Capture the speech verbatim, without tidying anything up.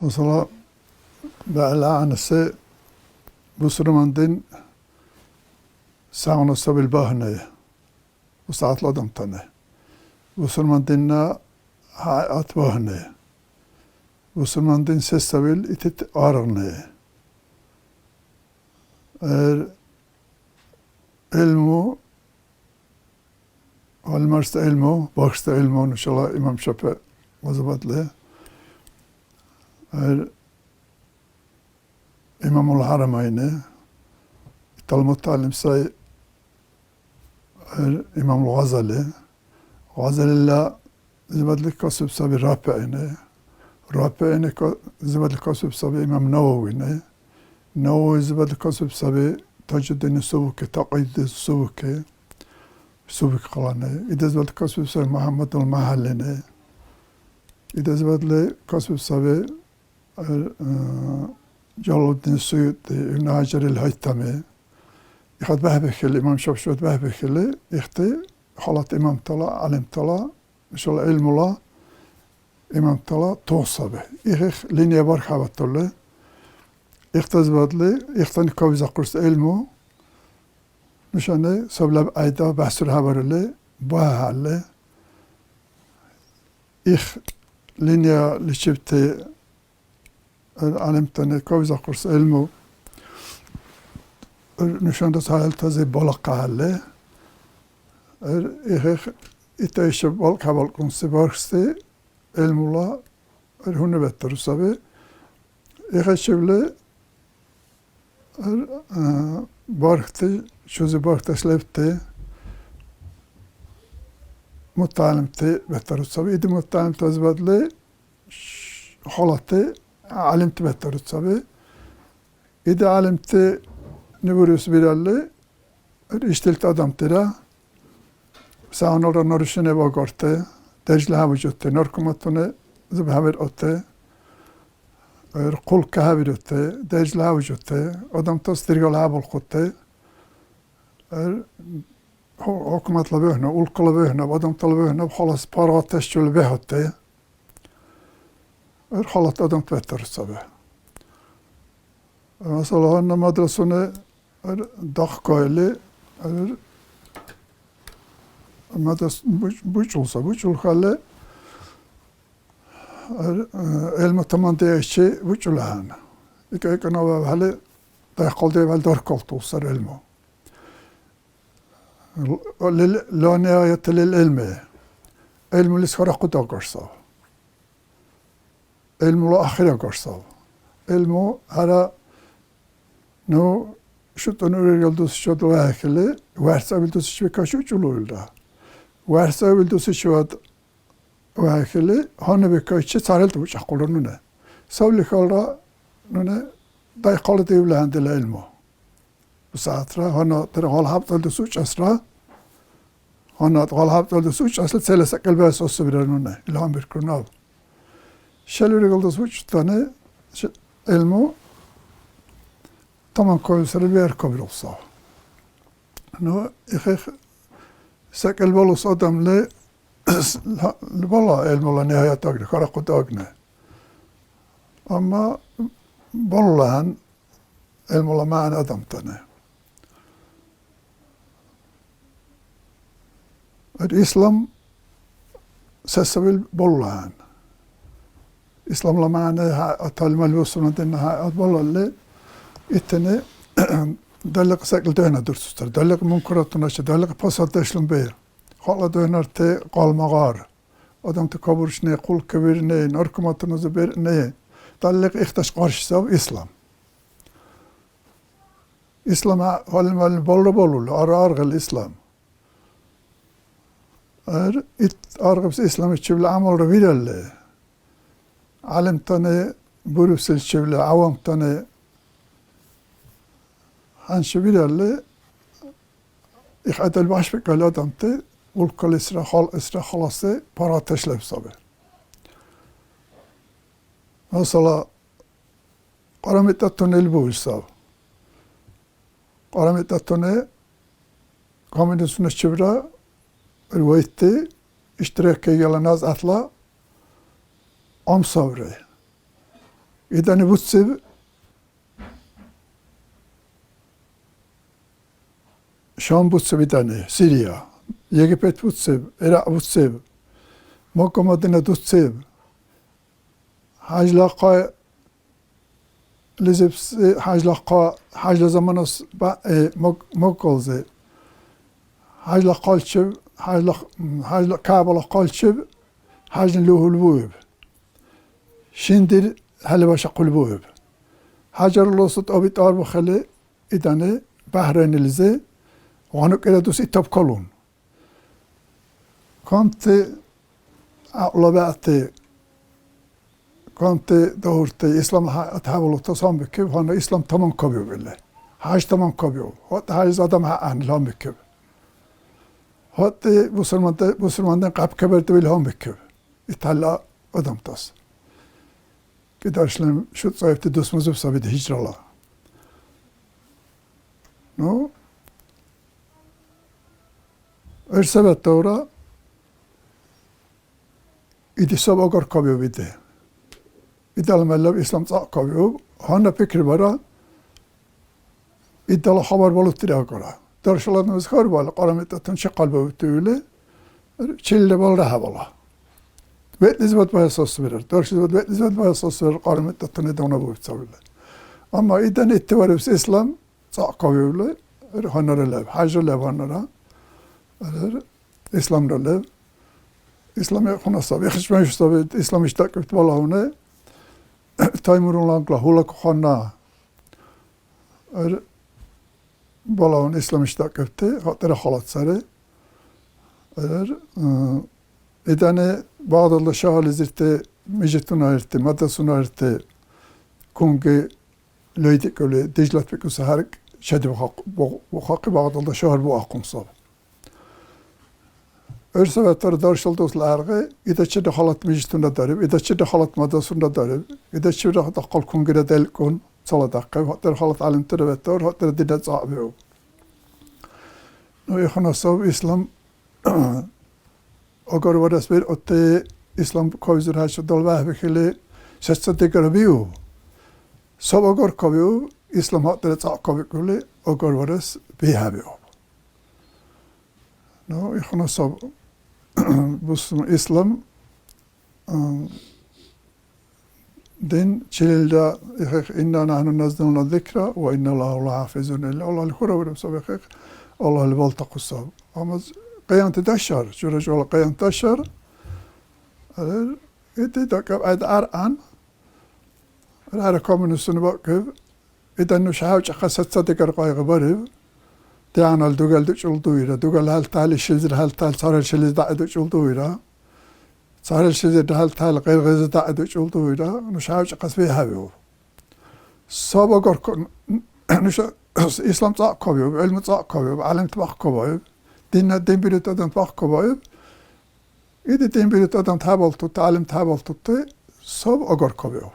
Масала, бегӀла гӀягӀниси бусурман дин сегъуна сабил багьни, бусягӀятла адамтани. Бусурман динна хӀяйат багьни. Бусурман дин се сабил итит аргъни. Эр гӀилму, гьалмагъста гӀилму, багьста гӀилму нушала имам ШафигӀи мазгьабатли. Эр Имамул ХӀярамайни, итала мутагӀялим сай, эр Имамул Гъазали. Гъазалила зибадли касиб саби РафигӀини. РафигӀини ка-, зибадли касиб саби имам Нававини. Нававизибадли касиб саби Тажуддини Субуки, Такьиддин Субуки, Субуки къалани. Идазибадли касиб саби МухӀяммадул МяхӀяллини. Идазибадли касиб саби, эр, э, Жалалуддин Суюти, Ибн ХӀяжарил ХӀяйтами. Ихъад бехӀбихьили, имам ШафигӀият бехӀбихьили, ихти халати имамтала, гӀялимтала, нушала гӀилмула имамтала тугъ саби. Их, их линия бархьабатурли, ихтазибадли, ихтани кавизахъурси гӀилму нушани саблаб кьяйда бяхӀсур хӀебарили багьахъалли, их линияличибти гӀялимтани кавизахъурси гӀилму нушанра цархӀилтази балахъахӀелли, эр ихих итайчиб балкьа-балкьунси бархьси гӀилмула эр гьуни бетару саби. Ихичибли эр, а, бархьти, чузи бархьдеш лебти мутагӀялимти бетару саби. Иди мутагӀялимтазибадли халати гӀялимти бетару саби. Иди гӀялимти нибурус биралли, ишдилти адамтира, сагъуналра нарушение багарти, дежла хӀябужути, наркоматуни зубхӀебирути, ир хъулка хӀебирути, дежла хӀябужути, адамтас диргала хӀябулхъути, ир хӀу-, хӀукуматла бухӀнаб, улкала бухӀнаб, адамтала бухӀнаб, халас паргъатдеш чула бехӀути. Ир халати адамти бетару саби. Масала, гьанна мадрасуни ир дахъхӀели, ир мадрас буч-, бучӀул са, бучӀул хӀяли, ир, э, гӀилму тамандиайчи бучӀули ахӀен. ИкӀа-икӀана вавхӀели, дайхъал девгӀел даркалтул сар гӀилму. Л-, лил-, ла нигӀаята лил гӀилми. ГӀилмулис харахъуд агар сав. ГӀилмула ахир агар сав. ГӀилму хӀера, ну, шутӀун урегал дусичад ваахили, варцӀавил дусичи бикайчи учӀулуилра. ВарцӀавил дусичивад ваахили, гьанна бикайчи цархӀилти бучӀахъулра нуни. Савли халра нуни дайхъалра диубли ахӀен дила гӀилму. БусягӀятра гьанна диргъала хӀябцӀалдус учӀасра, гьанна гъала хӀябцӀалдус учӀасли цела секӀал бегӀес асубирар нуни, ил гьанбиркур наб. Шел урегалдас учӀутани, ши-, гӀилму таманкабирусири, биаркабирулсав. Ну, ихих секӀал балус адамли бала гӀилмула нигӀаят агни, харахъуд агни. Амма балула гьан гӀилмула мягӀна адамтани. Ил ислам се савил балула гьан. Исламла мягӀна гьа-, аталмали ва суннатуни гьа-, балалли, итини далликъ секӀал духӀна дурцусар. Далликъ мункаратуначи, далликъ пасаддешлум бе. Халкьла духӀнарти къалмагъар. Адамти кабуршни, хъулки вирни, наркоматунази бирни, далликъ ихтас къаршисав ислам. Ислам гьа-, гьалмагъ балра балули, ара аргъили ислам. Ар ит аргъибси исламичибли гӀямалра виралли, гӀялимтани бурусиличибли, гӀявамтани хӀянчи виралли, ихъайдали башбикӀалли адамти улкалисра, халкьлисра халаси паргъатдеш леб саби. Масала, Кьарамитӏатуни ил буили саби. Кьарамитӏатуни коммунизмначибра ил вайти иштираккайгала назгӀятла гӀям сабри. Илдани буциб, Шам буциб илдани, Сирия, Египет буциб, Иракь буциб, Макка-Мадина дуциб, хӀяжла хъа лизибси хӀяжла хъа, хӀяжла заманас ба-, э, маг-, магкалзи. ХӀяжла хъалчив, хӀяжла х-, хӀяжла Каабала хъалчив, хӀяжни лугьул буиб. Шиндир хӀела башахъул буиб. ХӀяжарла сутӀаби тӀарбухъили, илдани Бахрейнлизи гъану кӀира дус итаб калун. Камти гӀякьлу бегӀти, камти дагьурти исламла хӀяят хӀебалутас гьанбикиб, гьанна ислам таманкабиуб или. ХӀяж таманкабиуб. ВатӀа хӀяжиз адам хӀяхӀян или гьанбикиб. ВатӀи бусурманти, бусурман дин къябкабертӀиб или гьанбикиб. Италла адамтас. КӀидаршлим шуцӀаибти дусмазиб саби ди гьижрала. Ну, ГӀур Советовра иди саб агаркабиуб иди. Идала мерлаб ислам цӀакькабиуб. Гьанна пикрибара, идала хабар балутири агара. Даршала адамлис хьарбали, кьарамитӀатун чи къалбаутиули, чили балра хӀябала. БетӀлизибад багьес асубирар. Даршилизибад бетӀлизибад багьес асубирар, кьарамитӀатуни давна буиб цавили. Амма идан иттиварибси ислам, цӀакькавиубли, гьаннара леб, хӀяжра леб гьаннара, исламра леб. Ислам ихъуна саби, ихъ ишмаиш саби, ислам иштакӀибти балагьуни, Таймурун ланкла гьулакухъанна, балагьуни ислам иштакӀибти, хатӀира халат сари. Итани Багъдадла шагьарлизирти мижитунаирти, мадрасунаирти кунги лейдикӀули, Дижлат бикӀуси гьарг чедибухъахъ-, бу-, бухъахъи Багъдадла шагьар буахъун саб. ГӀур Советлара даршал дусла гӀергъи, идачирра халат мижитуна дариб, идачирра халат мадрасуна дариб, идачирра дахъал кунгира делкӀун, цаладяхъиб, гьатӀира халат гӀялимтира ветаур, гьатӀира динна цӀакьбиуб. Ну, ихъуна саб ислам агарварес виркьути, ислам кавизур хӀяйчи далай вяхӀбихьили, сецад-дигара биуб. Саб агаркабиуб, ислам гьатӀира цӀакькабикӀули, агарварес бихӀябиуб. Ну, ихъуна саб бусурман ислам, а, дин чилилра ихъ, «Инна нахӀну наззална зикра ва инна лаху лахӀафизун», или Аллагьли хуравириб саб ихъ, Аллагьли балтахъу саб. Амма къиянти дашар, чура-чула къиянти дашар, ити дакӀаб гӀед аргӀан, гӀяра камуни сунебакӀиб, идан нуша хӀявкӀахъес сецад-дигара къайгъибариб, дигӀянал дугел дучӀул дуира, дугел хӀялтали шилизир хӀялтал цархӀил шилизи дагьи дучӀул дуира. ЦархӀил шилизир хӀялтал гъиргъизи дагьи дучӀул дуира, нуша хӀявкӀахъес бихӀябиуб. Саб агарку-, нуша ислам цӀакькабиуб, гӀилму цӀакькабиуб, гӀялимти бахъкабаиб, динна дин бирути адамти бахъкабаиб. Иди дин бирути адамти хӀябалтути, гӀялимти хӀябалтути саб агаркабиуб.